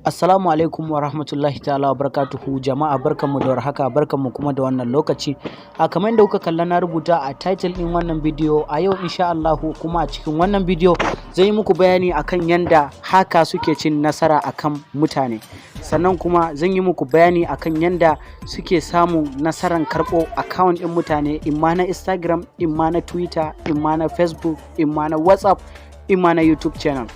Assalamu alaikum wa rahmatullahi ta'ala wa barakatuhu. Jama'a, barkanmu da warhaka, barkanmu kuma da wannan lokaci. A kamar yadda kuka kalla na rubuta a title din wannan bidiyo, a yau insha Allahu kuma a cikin wannan bidiyo zan yi muku bayani akan yanda hacker suke cin nasara akan mutane. Sannan kuma zan yi muku bayani akan yanda suke samun nasaran karɓo account ɗin mutane, imma na Instagram, imma na Twitter, imma na Facebook, imma na WhatsApp, imma na YouTube channel.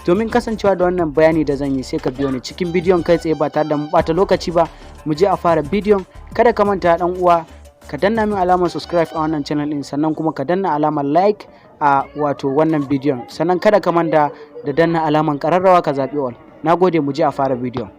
Domin kasancewa da wannan bayani da zan yi, sai ka biyo ni cikin bidiyon kai tsaye ba tare da mu bata lokaci ba. Mu je a fara bidiyon. Kada ka manta, dan uwa, ka danna min alamar subscribe a wannan channel din, sannan kuma ka danna alamar like a wato wannan bidiyon, sannan kada ka manta da danna alamar kararrawa, ka zaɓi all. Nagode, mu je a fara bidiyon.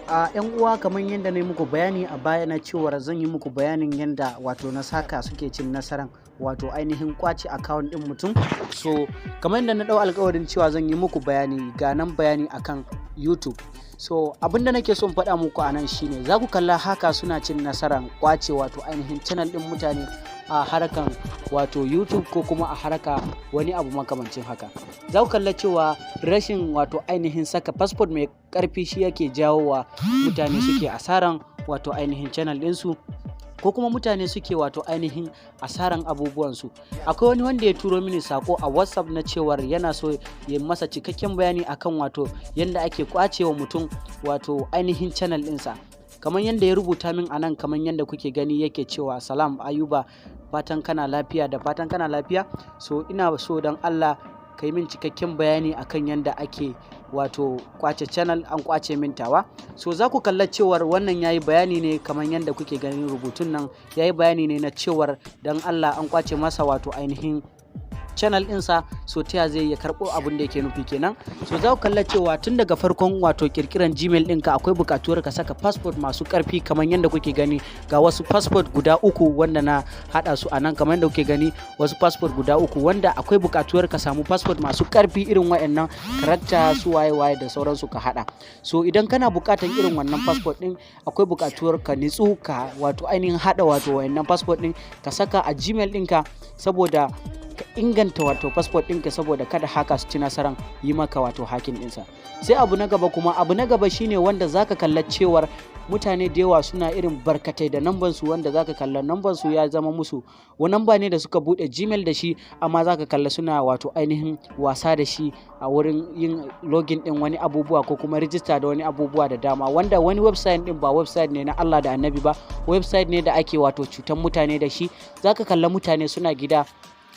A yan uwa, kamar yadda na yi muku bayani a baya na cewar zan yi muku bayanin yadda wato na hacker suke cin nasaran wato ainihin kwace account din mutum. So kamar yadda na dau alkawarin cewa zan yi muku bayani, ga nan bayani akan YouTube. So abinda nake son faɗa muku a nan shine, za ku kalla hacker suna cin nasaran kwace wato ainihin channel din mutane a harkan wato YouTube ko kuma a harka wani abu makamancin haka. Za ku kalla cewa rashin wato ainihin saka password mai karfi shi yake jawo wa mutane suke asaran wato ainihin channel ɗinsu, ko kuma mutane suke wato ainihin asaran abubuwansu. Akwai wani wanda ya turo mini sako a WhatsApp na cewar yana so ya masa cikakken bayani akan wato yadda ake kwacewa mutum wato ainihin channel ɗinsa. Kamar yadda ya rubuta min a nan, kamar yadda kuke gani, yake cewa, "Salam Ayuba, fatan kana lafiya, da fatan kana lafiya. So ina so don Allah ka yi min cikakken bayani akan yadda ake wato kwace channel, an kwace min tawa." So za ku kalla cewar wannan yayi bayani ne, kamar yadda kuke ganin rubutun nan, yayi bayani ne na cewar don Allah an kwace masa wato ainihin channel ɗinsa, so ta zai ya karɓo abin da yake nufi kenan. So za ku kalla cewa tun daga farkon wato kirkiran Gmail ɗinka akwai buƙatuwar ka saka password masu ƙarfi. Kamar yadda kuke gani, ga wasu password guda uku wanda na haɗa su a nan. Kamar yadda kuke gani, wasu password guda uku wanda akwai buƙatuwar ka samu password masu ƙarfi, irin waɗannan character su waye waye da sauransu ka haɗa. So idan kana buƙatar irin wannan password ɗin, akwai buƙatuwar ka nitsu ka wato ainihin haɗa wato waɗannan password ɗin, ka saka a Gmail ɗinka, saboda ka inganta wato password ɗinka, saboda kada hacker su ci nasaran yi maka wato hacking ɗinsa. Sai abu na gaba kuma, abu na gaba shine wanda zaka kalla cewar mutane da yawa suna irin barkatai da namban su, wanda zaka kalla namban su ya zama musu wani namba ne da suka bude Gmail da shi, amma zaka kalla suna wato ainihin wasa da shi a wurin yin login din wani abubuwa ko kuma rijista da wani abubuwa da dama, wanda wani website din ba website ne na Allah da Annabi ba, website ne da ake wato cutan mutane da shi. Zaka kalla mutane suna gida,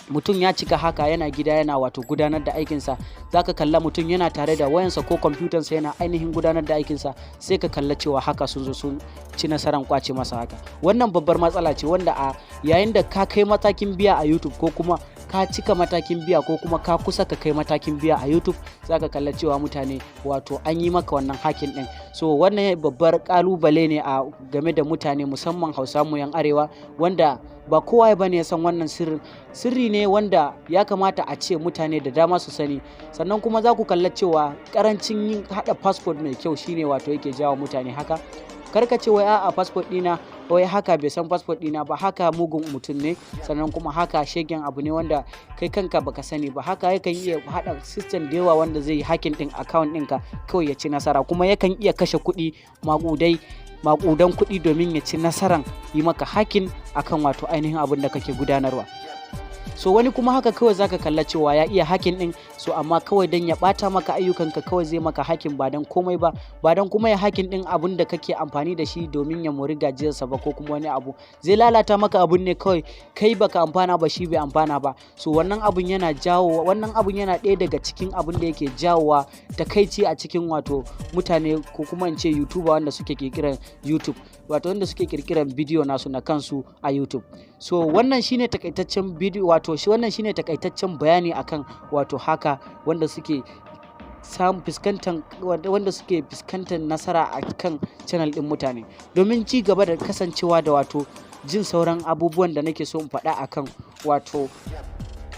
mutum ya cika haka yana gida yana wato gudanar da aikinsa. Zaka kalla mutum yana tare da wayansa ko kwamfutansa yana ainihin gudanar da aikinsa, sai ka kalla cewa hacker sun zo sun ci nasarar kwace masa haka. Wannan babbar matsala ce, wanda a yayin da ka kai matakin biya a YouTube, ko kuma ka cika matakin biya, ko kuma ka kusa ka kai matakin biya a YouTube, zaka kalla cewa mutane wato an yi maka wannan hacking din. So wannan babbar kalubale ne a game da mutane, musamman Hausa mu yan arewa, wanda ba kowa ya bane ya san wannan sirrin. Sirri ne wanda ya kamata a ce mutane da dama su sani. Sannan kuma za ku kalla cewa karancin yin hada password mai kyau shine wato yake jawo mutane haka. Karka ce wai a'a, password dina, wai hacker bai san password dina ba. Hacker mugun mutum ne, sannan kuma hacker shegen abu ne wanda kai kanka baka sani ba. Hacker yakan iya hada system da yawa wanda zai yi hacking din account ɗinka kawai ya ci nasara, kuma yakan iya kashe kuɗi maƙudai maƙudan kuɗi domin ya ci nasaran yi maka hacking akan wato ainihin abin da kake gudanarwa. So wani kuma haka kawai zaka kalla cewa ya iya hacking din, so amma kawai dan ya bata maka ayyukanka kawai zai maka hacking, ba dan komai ba, ba dan kuma ya hacking din abun da kake amfani da shi domin ya mori gajiyarsa ba ko kuma wani abu. Zai lalata maka abun ne kawai, kai baka amfana ba, shi bai amfana ba. So wannan abun yana jawo, wannan abun yana ɗaya daga cikin abun da yake jawowa takaici a cikin wato mutane, ko kuma in ce YouTuber wanda suke kirkiran YouTube, wato wanda suke kirkiran bidiyo nasu na kansu a YouTube. So wannan shine takaitaccen bidiyo, wato shi wannan shine takaitaccen bayani akan wato hacker wanda suke samun fuskantar, wanda suke fuskantar nasara a kan channel din mutane. Domin ci gaba da kasancewa da wato jin sauran abubuwan da nake so in faɗa akan wato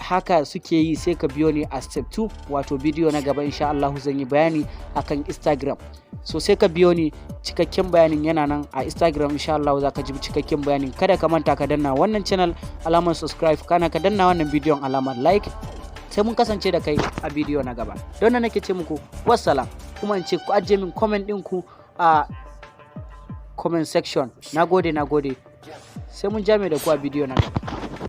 haka suke yi, sai ka biyo ni a step 2, wato bidiyo na gaba. Insha Allah zan yi bayani akan Instagram. So sai ka biyo ni, cikakken bayanin yana nan a Instagram. Insha Allah za ka ji cikakken bayanin. Kada ka manta ka danna wannan channel alamar subscribe, kana ka danna wannan bidiyon alamar like. Sai mun kasance da kai a bidiyo na gaba. Don nan nake ce muku wassalam, kuma in ce ku ajiye min comment ɗinku a comment section. Nagode, nagode. Sai mun jame da ku a bidiyo na gaba.